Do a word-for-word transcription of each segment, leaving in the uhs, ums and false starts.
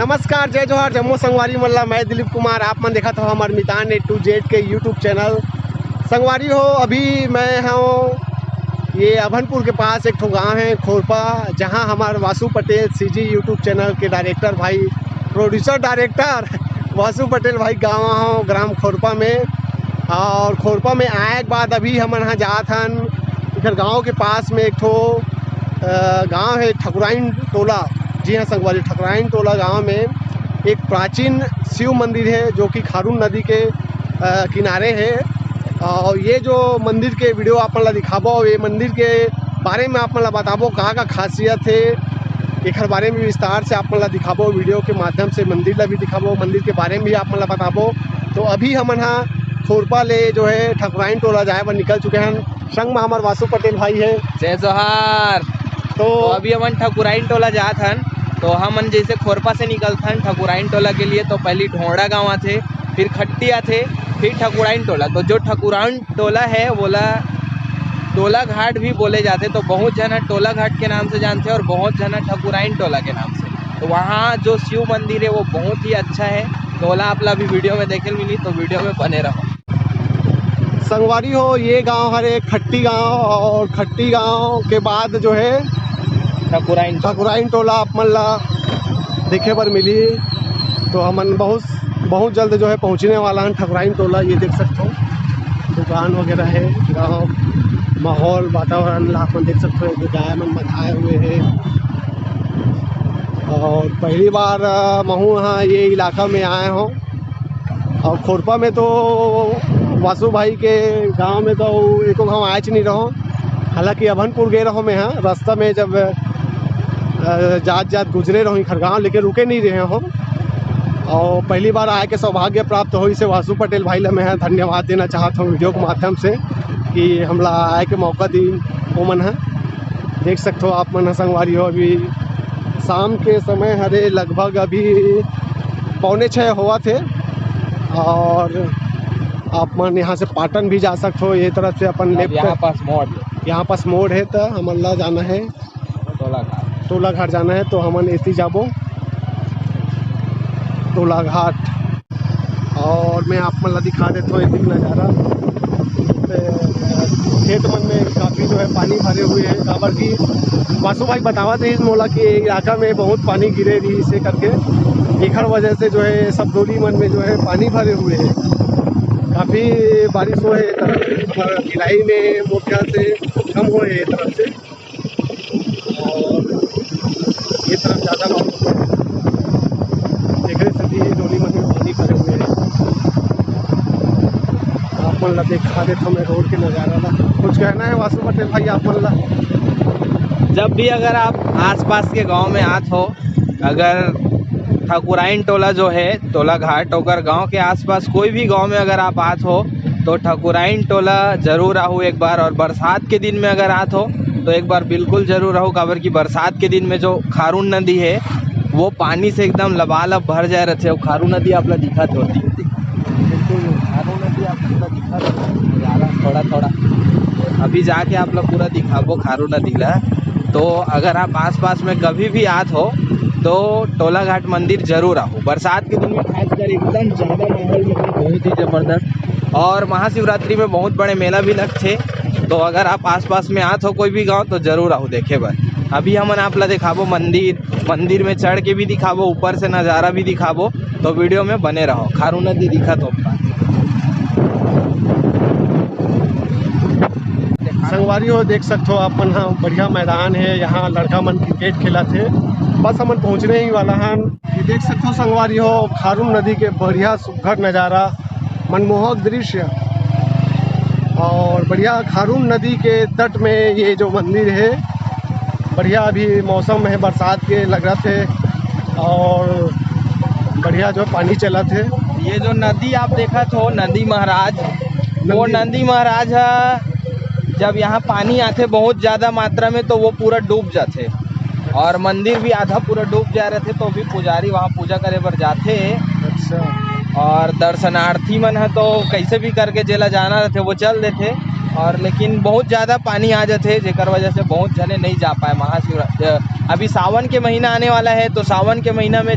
नमस्कार, जय जोहार, जम्मो संगवारी मन ला। मैं दिलीप कुमार, आप मन देखत हो हमर मितान A to Z के YouTube चैनल। संगवारी हो, अभी मैं हूँ ये अभनपुर के पास एक ठो गांव है खोरपा, जहां हमार Vasu Patel CG YouTube channel के डायरेक्टर भाई, प्रोड्यूसर डायरेक्टर वासु पटेल भाई गांव हो, ग्राम खोरपा में। और खोरपा में आए के बाद अभी हमन हा जात हन इधर गांव के पास में एक ठो, अ, गांव है ठकुराइन टोला। जी हाँ संगवारी, ठकुराइन टोला गांव में एक प्राचीन शिव मंदिर है, जो कि खारून नदी के, अ, किनारे है। और ये जो मंदिर के वीडियो आप मन ला दिखाबो, ये मंदिर के बारे में आप मन ला बताबो, का का खासियत है, एखर बारे में विस्तार से आप मन ला दिखाबो। वीडियो के माध्यम से मंदिर ला भी दिखाबो, मंदिर के बारे में भी आप मन ला बताबो। तो अभी हमन हा खोरपा ले जो है ठकुराइन टोला जाए बर निकल चुके हन। संग में हमर वासु पटेल भाई है। जय जोहार। तो तो अभी हमन ठकुराइन टोला जात हन। तो हमन जैसे खोरपा से निकलथन ठकुराइन टोला के लिए, तो पहली ढोंडा गांव आथे, फिर खट्टी आथे, फिर ठकुराइन टोला। तो जो ठकुराइन टोला है, वोला टोला घाट भी बोले जाथे। तो बहुत झन टोला घाट के नाम से जानथे और बहुत झन ठकुराइन टोला के नाम से। तो वहाँ जो शिव मंदिर है, वो बहुत ही अच्छा है। तो ओला आप ला अभी वीडियो में देखे मिली, तो वीडियो में बने रहो। संगवारी हो, ये गांव हरे खट्टी गांव, और खट्टी गांव के बाद जो है ठकुराइन। ठकुराइन टोला आप मन ला देखे बर मिली। तो हमन बहुत, बहुत जल्द जो है पहुंचने वाला हन ठकुराइन टोला। ये देख सकते हो, दुकान वगैरह है, गांव, माहौल, वातावरण ला आप मन देख सकते हो। एक गाय मन बंधाए हुए हैं, और पहली बार, अ, महू यहाँ ये इलाका में आए हों। और खोरपा में तो वासु भाई के गांव में तो एको घांव आएच नहीं रहो। हालांकि अभनपुर गए रहो मैं, हाँ, रास्ता में जब, अ, जात जात गुजरे रहो इखर गांव, लेकिन रुके नहीं रहे हो। और पहली बार आए के सौभाग्य प्राप्त हो, इसे वासु पटेल भाई ला मैं, हाँ, धन्यवाद देना चाहत हूँ वीडियो के माध्यम से कि हमला आए के मौका दी ओमन, हाँ। देख सकते हो आप मन, संगवारी हो, अभी शाम के समय हरे, लगभग अभी पौने छः होवत हे। और आप मन यहाँ से पाटन भी जा सकते हो, ये तरफ से अपन अब लेफ्ट यहाँ पास मोड़। यहाँ पास मोड़ है, तो हमन ला जाना है टोला घाट। टोला घाट जाना है, तो हमन एती जाबो टोला घाट। और मैं आप मन ला दिखा देता हूँ एक नज़ारा। ए, खेत मन में काफ़ी जो है पानी भरे हुए हैं, काबर कि वासु भाई बतावत रहिस मोला कि ये इलाका में बहुत पानी गिरे रहिस हे करके, एखर वजह से जो है सब डोली मन में जो है पानी भरे हुए हैं। काफ़ी बारिश होए हे, हमर भिलाई में मोर ख्याल से कम होए हे ये तरफ से। और ये तरफ ज़्यादा बारिश हुआ है। एकरे सेती डोली मन में पानी भरे हुए हैं। आप मन ला दिखा देथव मैं रोड के नज़ारा ला। कुछ कहना है वासु पटेल भाई आप मन ला? जब भी अगर आप आसपास के गांव में आत हो, अगर ठकुराइन टोला जो है टोला घाट, ओकर गांव के आसपास कोई भी गांव में अगर आप आत हो, तो ठकुराइन टोला जरूर आहू एक बार। और बरसात के दिन में अगर आत हो, तो एक बार बिल्कुल जरूर आहू, काबर कि बरसात के दिन में जो खारून नदी है, वो पानी से एकदम लबालब भर जाए रहथे। और खारून नदी आप ला दिखत होही, बिल्कुल खारून नदी आप ला दिखत होही, थोड़ा थोड़ा। अभी जाके आप ला पूरा दिखाबो खारून नदी ला। तो अगर आप आसपास में कभी भी आत हो, तो टोला घाट मंदिर जरूर आहू। बरसात के दिन में खासकर एकदम ज़्यादा माहौल में बहुत ही ज़बरदस्त। और महाशिवरात्रि में बहुत बड़े मेला भी लगथे। तो अगर आप आसपास में आत हो कोई भी गांव, तो जरूर आहू देखे बर। अभी हमन आप ला दिखाबो मंदिर, मंदिर में चढ़ के भी दिखाबो, ऊपर से नज़ारा भी दिखाबो। तो वीडियो में बने रहो। खारून नदी दिखत हो। संगवारी हो, देख सकत हो आप मन ह, बढ़िया मैदान हे, यहाँ लड़का मन क्रिकेट खेलत हे। बस हमन पहुँचने ही वाला हन। ये देख सकत हो संगवारी हो, खारून नदी के बढ़िया सुघर नज़ारा, मनमोहक दृश्य। और बढ़िया खारून नदी के तट में ये जो मंदिर हे, बढ़िया अभी मौसम हे बरसात के लगत हे और बढ़िया जो पानी चलत हे। ये जो नदी आप देखत हो, नंदी महाराज, वो नंदी नंदी महाराज ह, जब यहाँ पानी आथे बहुत ज़्यादा मात्रा में, तो वो पूरा डूब जाथे। और मंदिर भी आधा पूरा डूब जाए रहथे, तो भी पुजारी वहाँ पूजा करे बर जाथे। अच्छा। और दर्शनार्थी मन ह तो कैसे भी करके जेला जाना रहथे, वो चल देथे। और लेकिन बहुत ज़्यादा पानी आ जाथे, जेकर वजह से बहुत झने नहीं जा पाए महाशिवरात्रि। अभी सावन के महीना आने वाला है, तो सावन के महीना में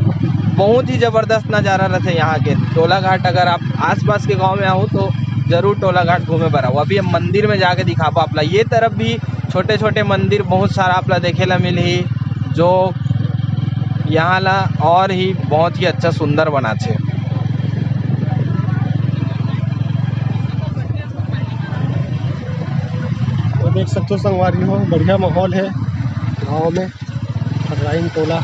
बहुत ही जबरदस्त नज़ारा रहिथे यहाँ के। टोला घाट अगर आप आसपास के गांव में आहू तो जरूर टोला घाट घूमे बर आहू। अभी हम मंदिर में जाके दिखाबो आप ला। ये तरफ भी छोटे छोटे मंदिर बहुत सारा आप ला देखे ला मिलही, जो यहाँ ला और ही बहुत ही अच्छा सुंदर बनाथे। तो देख सकथो संगवारी हो, बढ़िया माहौल हे गांव में। खटराइन टोला,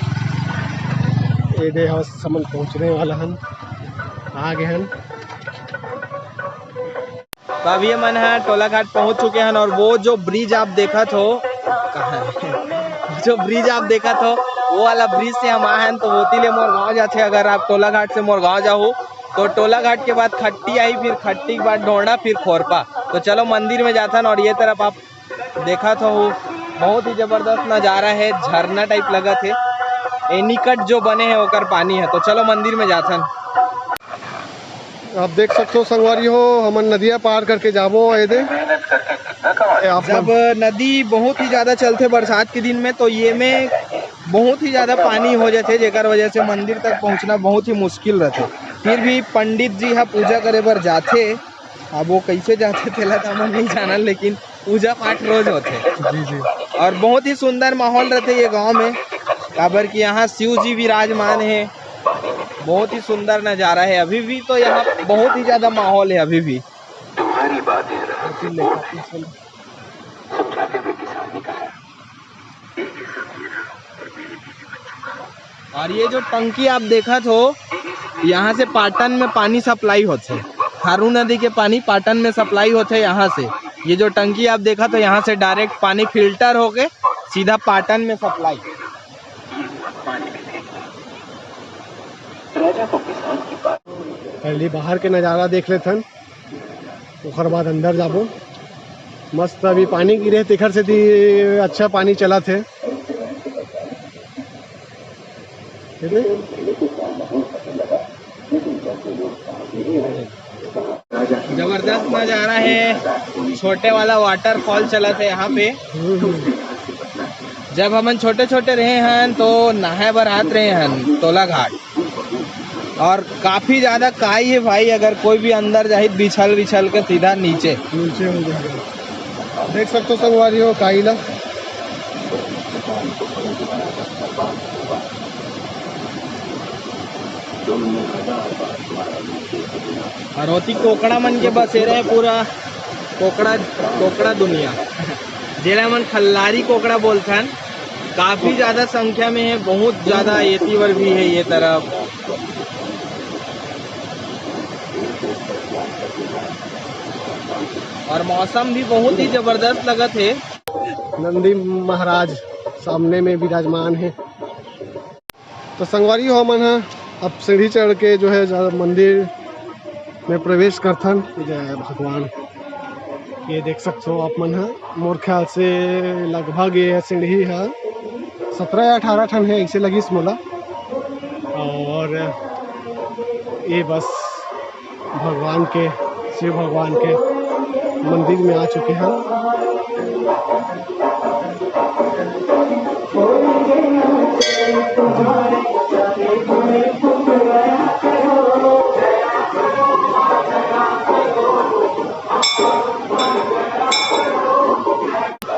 ए दे हवस हमन पहुंचने वाला हन, आ गए हन। तो अभी हमन ह टोला घाट पहुंच चुके हन और वो जो ब्रिज आप देखत हो, कहाँ है? जो ब्रिज आप देखत हो, वो वाला ब्रिज से हम आए हन, तो ओती ले मोर गांव जाथे। अगर आप टोला घाट से मोर गांव जाहू तो टोला घाट के बाद खट्टी आही, फिर खट्टी के बाद ढोंडा, फिर खोरपा। तो चलो मंदिर में जाथन और ये तरफ आप देखत हो, बहुत ही जबरदस्त नज़ारा हे, झरना टाइप लगत हे। एनीकट जो बने हे ओकर पानी हे। तो चलो मंदिर में जाथन। आप देख सकथो संगवारी हो, हमन नदिया पार करके जाबो एदे। ए, आप जब मन नदी बहुत ही ज्यादा चलथे बरसात के दिन में, तो ये में बहुत ही ज्यादा पानी हो जाथे, जेकर वजह से मंदिर तक पहुंचना बहुत ही मुश्किल रहथे। फिर भी पंडित जी ह पूजा करे बर जाथे। अब वो कैसे जाथे तेला तो हमन नहीं जानन, लेकिन पूजा पाठ रोज होथे। जी, जी। और बहुत ही सुंदर माहौल रहथे ये गांव में, काबर कि यहाँ शिव जी विराजमान हे। बहुत ही सुंदर नज़ारा हे। अभी भी तो यहाँ बहुत ही ज्यादा माहौल हे अभी भी। तुम्हारी बातें रहस्य को समझाते हुए किसान ने कहा। और ये जो टंकी आप देखत हो, यहाँ से पाटन में पानी सप्लाई होथे। खारू नदी के पानी पाटन में सप्लाई होथे यहाँ से। ये जो टंकी आप देखत हो, यहाँ से डायरेक्ट पानी फिल्टर होके सीधा पाटन में सप्लाई। पहले बाहर के नज़ारा देख लेथन, ओकर बाद अंदर जाबो। मस्त अभी पानी गिरे हे, तेखर सेती अच्छा पानी चलत हे। जबरदस्त नज़ारा हे, छोटे वाला वाटरफॉल चलत हे यहाँ पे। जब हमन छोटे छोटे रहे हन तो नहाए बर आत रहे हन टोला घाट, और काफी ज्यादा काई हे भाई। अगर कोई भी अंदर जाही बिछल बिछल के सीधा नीचे। नीचे हो जाएगा। देख सकथो संगवारी हो काई ला। और ओती कोकड़ा मन के बसेरा हे पूरा, कोकड़ा, कोकड़ा दुनिया, जेला हमन खल्लारी कोकड़ा बोलथन। काफी ज्यादा संख्या में हे, बहुत ज्यादा एती बर भी हे ये तरफ। और मौसम भी बहुत ही जबरदस्त लगत हे। नंदी महाराज सामने में विराजमान हे। तो संगवारी हो, हमन ह अब सीढ़ी चढ़ के जो है जा-, मंदिर में प्रवेश करथन। जय भगवान। ये देख सकथो आप मन ह, मोर ख्याल से लगभग ये सीढ़ी ह सत्रह या अठारह ठन हे, ऐसे लगिस मोला। और ये बस भगवान के, शिव भगवान के मंदिर में आ चुके हैं।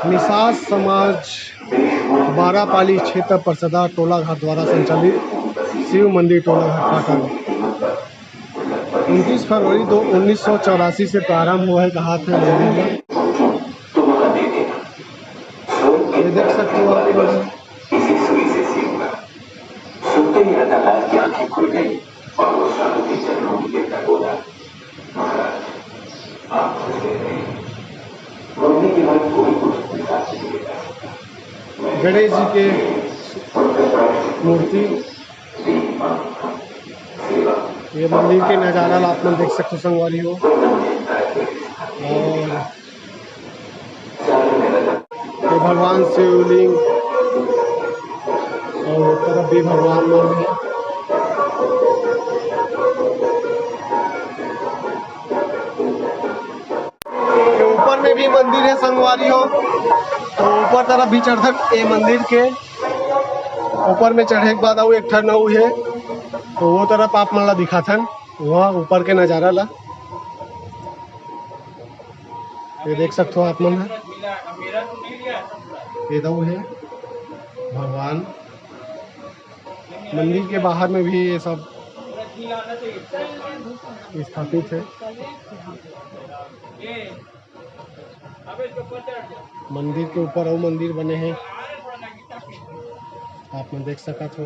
निषाद समाज बारापाली क्षेत्र परसदा टोला घाट द्वारा संचालित शिव मंदिर टोला घाट पाटन। उनतीस फरवरी दो, उन्नीस सौ चौरासी से प्रारंभ हुआ है, कहा था मंदिर में। ये देख सकते हो आप लोग। इसी सुई से सीखना। सुनते ही रतनलाल की आंखें खुल गई और वो साधु के चरणों में गिरकर बोला, महाराज, आप फंस गए थे। मम्मी के बाद कोई कुछ अपने साथ नहीं लेता। गणेश जी के मूर्ति। ये मंदिर के नज़ारा ला आप मन देख सकते हो संगवारी हो। और ये भगवान शिवलिंग और तरफ भी भगवान मन हे। ये ऊपर में भी मंदिर हे संगवारी हो, तो ऊपर तरफ भी चढ़थन। ये मंदिर के ऊपर में चढ़े के बाद अउ एक ठन अउ हे, तो वो तरफ आप मन ला दिखाथन, वहाँ ऊपर के नजारा ला। ये देख सकते हो आप मन ह, ये दो है भगवान। मंदिर के बाहर में भी ये सब स्थापित है। मंदिर के ऊपर अउ मंदिर बने हैं, आप मन देख सकत हो।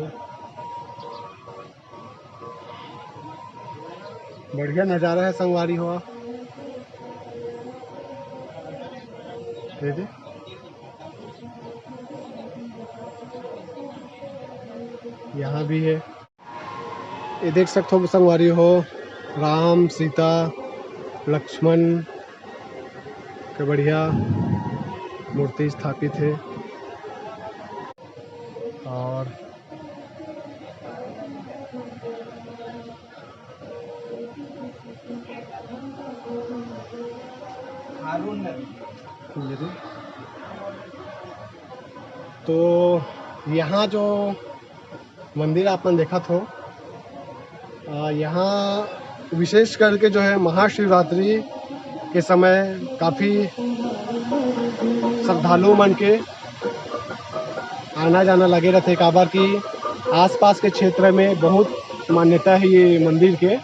बढ़िया नजारा है संगवारी हो। ये दे। यहाँ भी है, ये देख सकते हो संगवारी हो, राम, सीता, लक्ष्मण के बढ़िया मूर्ति स्थापित है। और तो यहाँ जो मंदिर आप मन देखत हो, अ, यहाँ विशेष करके जो है महाशिवरात्रि के समय काफ़ी श्रद्धालु मन के आना जाना लगे रहथे, काबर कि आसपास के क्षेत्र में बहुत मान्यता है ये मंदिर के।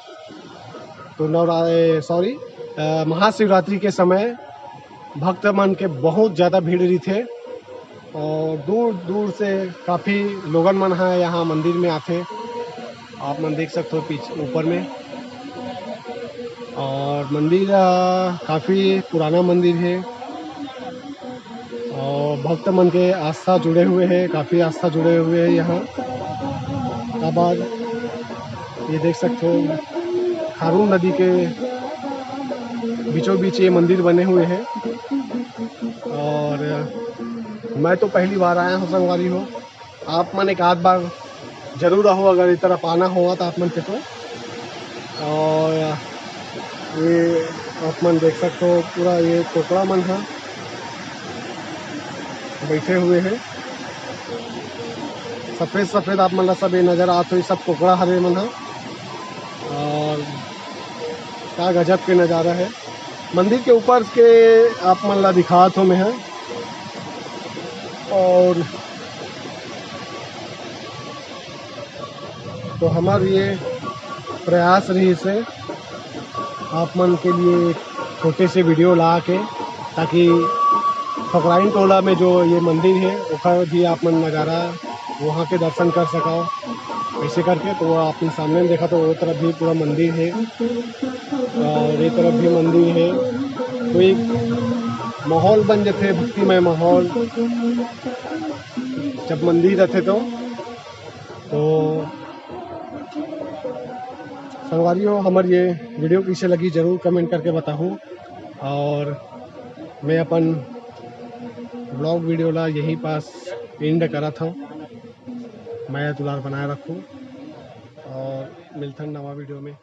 तो नवरा-, ए, सॉरी, अ, महाशिवरात्रि के समय भक्त मन के बहुत ज़्यादा भीड़ रहिथे और दूर दूर से काफ़ी लोगन मन ह यहाँ मंदिर में आथे। आप मन देख सकते हो पीछे ऊपर में, और मंदिर, अ, काफ़ी पुराना मंदिर है और भक्त मन के आस्था जुड़े हुए हैं, काफ़ी आस्था जुड़े हुए हैं यहाँ। अब आज ये देख सकते हो, खारून नदी के बीचों बीच ये मंदिर बने हुए हैं। और मैं तो पहली बार आया हूँ संगवारी हो, आप मन एक आध बार जरूर आहो, अगर इस तरफ आना हो तो आप मन के तो। और ये आप मन देख सकते हो, पूरा ये कोकड़ा मन ह बैठे हुए हैं। सफेद सफेद आप मन ला सब ये नजर आत हो, ये सब कोकड़ा हरे मन ह। और क्या गजब के नजारा है। मंदिर के ऊपर के आप मन ला दिखात हो मैं ह। और तो हमार ये प्रयास रहिस हे आप मन के लिए एक छोटे से वीडियो ला के, ताकि फकराइन टोला में जो ये मंदिर है, ओकर भी आप मन नज़ारा, वहाँ के दर्शन कर सको। ऐसे करके तो वो आप मन सामने में देखा, तो वो तरफ भी पूरा मंदिर है और ये तरफ भी मंदिर है। तो एक माहौल बन जाते, भक्तिमय माहौल। जब मंदिर रहते तो तो संगवारी हो, हमर ये वीडियो कैसे लगी, जरूर कमेंट करके बताहू। और मैं अपन ब्लॉग वीडियो ला यहीं पास एंड करत हूँ। मया दुलार बनाए रखू और मिलथन नवा वीडियो में।